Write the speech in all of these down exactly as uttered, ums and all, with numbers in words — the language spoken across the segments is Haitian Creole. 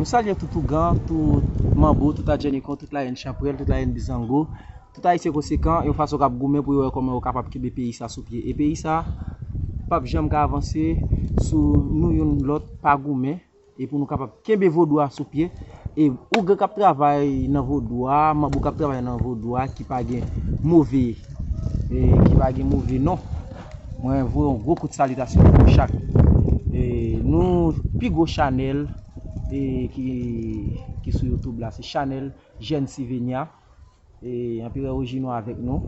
Salye tout ougan, tout manbo, tout adjènikon, tout larenn chanpwèl, tout larenn bizango, tout ayisyen konsekan, yon fason k ap goumen pou yo wè kòman yo kapab kenbe peyi sa sou pye. E peyi sa p ap janm ka avanse si nou youn lòt pa goumen, e pou nou kapab kenbe vodou a sou pye. E ougan k ap travay nan vodou a, manbo k ap travay nan vodou a ki pa gen move, e ki pa gen move non. Mwen voye yon gwo kout salitasyon pou nou chak. E nou pi gwo chanèl e ki, ki sou YouTube la, se chanèl Jèn Sivenya. E Anperè Ojino avèk nou.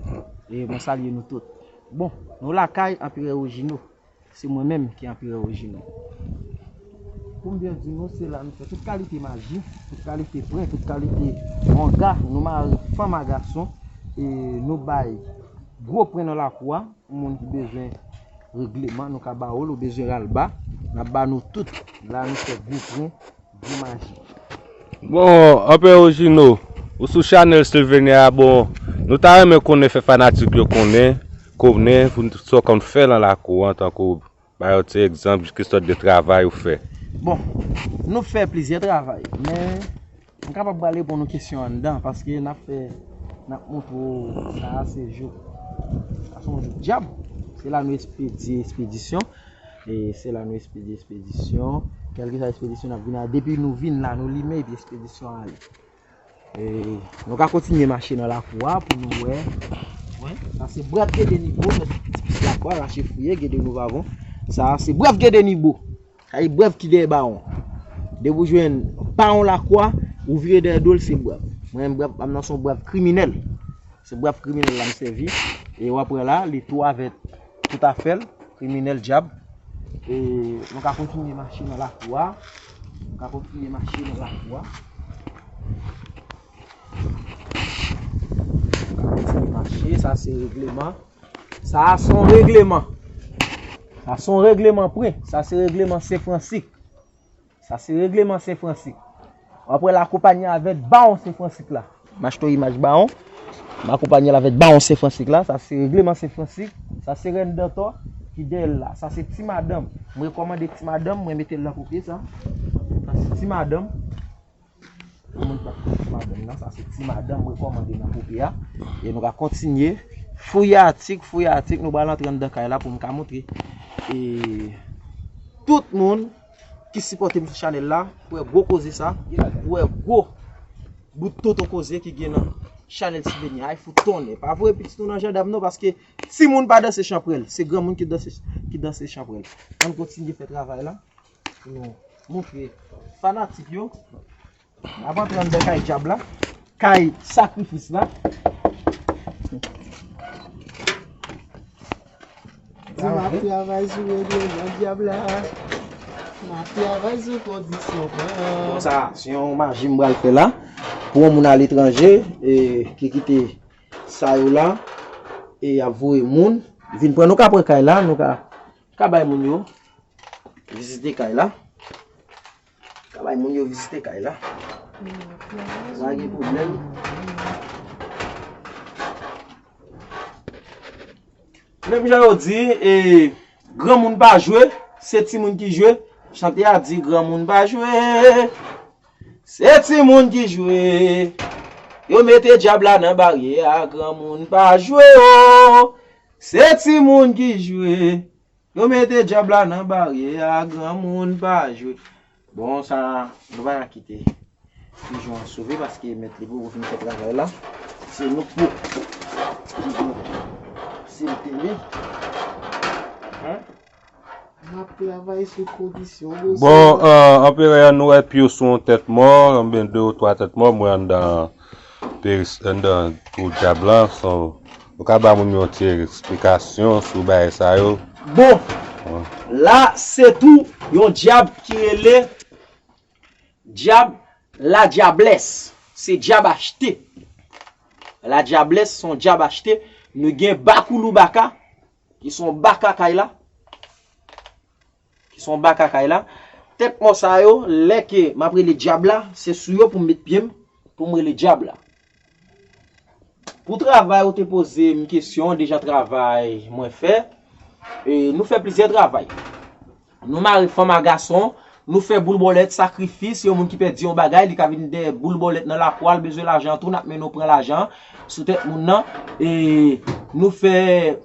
E mwen salye nou tout. Bon, nou lakay Anperè Ojino. Se mwen menm ki Anperè Ojino. Pou m byen di nou, se la nou fè tout kalite maji, tout kalite pwen, tout kalite wanga. Nou mare fanm a gason. E nou bay gwo pwen nan lakou a. Pou moun ki bezwen regleman, nou ka ba ou l, ou bezwen ralba, n ap ba nou tout. La nou fè gwo pwen, gwo maji. Bon, Anperè Ojino, ou sou chanèl Sylvania a, bon, nou ta renmen konnen, fè fanatik yo konnen, konnen pou n, sa w konn fè nan lakou an, tankou ba yo ti egzanp, ki sòt de travay ou fè. Bon, nou fè plizyè travay, men m kapab pral reponn ou kesyon anndan, paske n ap fè, n ap montre w sa a se jou, sa se yon jou dyab. Se la nou espedye espedisyon. E se la nou espedye espedisyon. Kèlkeswa espedisyon n ap vin a, depi nou vin la, nou limen epi espedisyon ale. E nou ka kontinye mache nan lakou a pou nou wè. Wè, sa se brèv Gede Nibo, mèt ti pis lakou a, rache fouye, Gede nou vavon. Sa se brèv Gede Nibo. Sa e brèv ki dèyè bawon. Depi w jwenn bawon lakou a, ou vire dèyè do l, se brèv. Mwen menm brèv pa m nan se yon brèv kriminèl. Se brèv kriminèl la m sèvi. E w ap wè la, li tou avè tout afè l, kriminèl dyab. E nou ka kontinye mache nan lakou a. Nou ka kontinye mache nan lakou a. Nou ka kontinye mache, sa se regleman. Sa a se yon regleman. Sa se yon regleman pwen. Sa se regleman Sen Fransik. Sa se regleman Sen Fransik. W ap wè l akonpanye avèk bawon Sen Fransik la. M achte yon imaj bawon. M akonpanye l avèk bawon Sen Fransik la. Sa se regleman Sen Fransik. Sa se rèn dantò ki dèyè l la. Sa se ti madanm. M rekòmande ti madanm. Mwen mete l nan kopye sa. Sa se ti madanm. Pou moun k ap konn ti madanm nan, sa se ti madanm m rekòmande nan koupe a. E nou ka kontinye fouye atik, fouye atik, nou pral antre anndan kay la pou m ka montre. E tout moun ki sipòte m sou chanèl la, pou wè gwo koze sa, pou wè gwo bout tonton koze ki gen nan chanèl Ti Benya. Ay, fout tonnè. Pa voye pitit ou nan jandam non, paske timoun pa danse chanpwèl. Se granmoun ki danse, ki danse chanpwèl. Ann kontinye fè travay la. Pou nou montre fanatik yo. N ap antre anndan kay dyab la. Kay sakrifis la. Di m ap travay sou regleman dyab la. M ap travay sou kondisyon pwen an. Bon, sa, se yon maji m pral fè la. Pou yon moun aletranje, e, ki kite sa yo la, e ap voye moun vin pran. Nou ka pran kay la, nou ka, ka bay moun yo vizite kay la. Ka bay moun yo vizite kay la. Pa gen pwoblèm. Menm jan yo di, e, granmoun pa jwe, se timoun ki jwe. Chante a di, granmoun pa jwe, se timoun ki jwe. Yo mete dyab la nan baryè a, granmoun pa jwe, o. Se timoun ki jwe. Yo mete dyab la nan baryè a, granmoun pa jwe. Bon, sa, nou pa ka kite pijon an sove, paske mèt li poko fin fè travay la. Se nou k pou pijon an. Se l tene. Hein? M ap travay sou kondisyon, mesye. Bon, euh, anperè, nou wè pye w sou yon tèt mò, oubyen de ou twa tèt mò, mwen anndan peris, anndan twou dyab lan, so, ou ka ba moun yo yon ti esplikasyon sou bagay sa yo? Bon, la, se tou yon dyab ki rele dyab Ladyablès. Se dyab achte. Ladyablès se yon dyab achte. Nou gen Bakoulou Baka, ki se yon baka kay la. Ki se yon baka kay la. Tèt mò sa yo, lè ke m ap rele dyab la, se sou yo pou m met pye m, pou m rele dyab la. Pou travay ou te poze m kesyon, deja travay mwen fè. E nou fè plizyè travay. Nou mare fanm a gason, Nou fè boul bòlèt, sakrifis, yon moun ki pèdi yon bagay, li ka vin dèyè boul bòlèt nan lakou a, l bezwen lajan an tou, n ap mennen w pran lajan an sou tèt moun nan. E nou fè,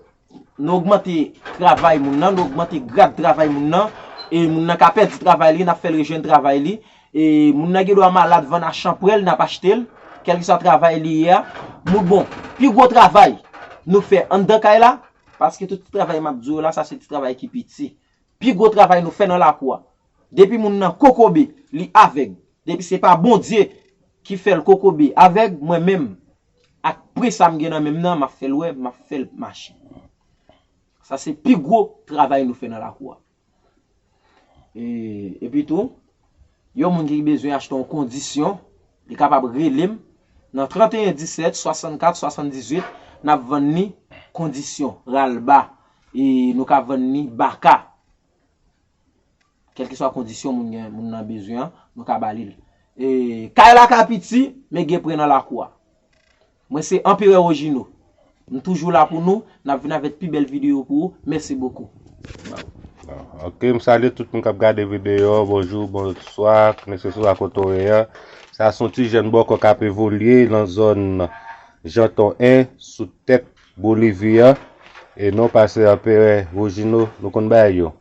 nou ogmante travay moun nan, nou ogmante grad travay moun nan, e moun nan ka pèdi travay li, n ap fè l rejwenn travay li. E moun nan gen dwa malad, vann a chanpwèl, n ap achte l, kèlkeswa travay li ye a. Moun bon, pi gwo travay nou fè anndan kay la, paske tout ti travay m ap di w la, sa se ti travay ki piti. Pi gwo travay nou fè nan lakou a. Depi moun nan kokobe, li avèg. Depi se pa Bondye ki fè l kokobe, avèg, mwen menm, ak pre sa m gen nan men m nan, m ap fè l wè, m ap fè l mache. Sa se pi gwo travay nou fè nan lakou a. E, epi tou, yon moun ki bezwen achte yon kondisyon, li kapab rele m nan trannteyen disèt swasannkat swasanndizuit, n ap vann ni kondisyon, ralba, e nou ka vann ni baka. Kèlkeswa kondisyon moun gen, moun nan bezwen an, nou ka ba li l. E, kay la ka piti, men gen pre nan lakou a. Mwen se Anperè Wojino. M toujou la pou nou, n ap vin avèk pi bèl videyo pou ou. Mèsi bokou. Ok, m salye tout moun k ap gade videyo. Bonjou, bonswa, kneseswa kote w ye a. Sa se yon ti jèn bòkò k ap evolye nan zòn Janton en sou tèt Bolivi a. E non pa se Anperè Wojino, nou konn bagay yo.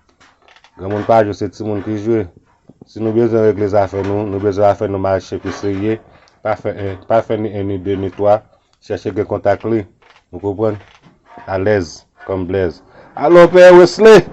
Granmoun pa jwe, se timoun ki jwe. Si nou bezwen regle zafè nou, nou bezwen afè nou mache pi serye. Pa fè en, pa fè ni en, ni de, ni twa. Chèche gen kontak li. Ou konprann? Alèz, kòm blèz. Alo, Pè Wesley!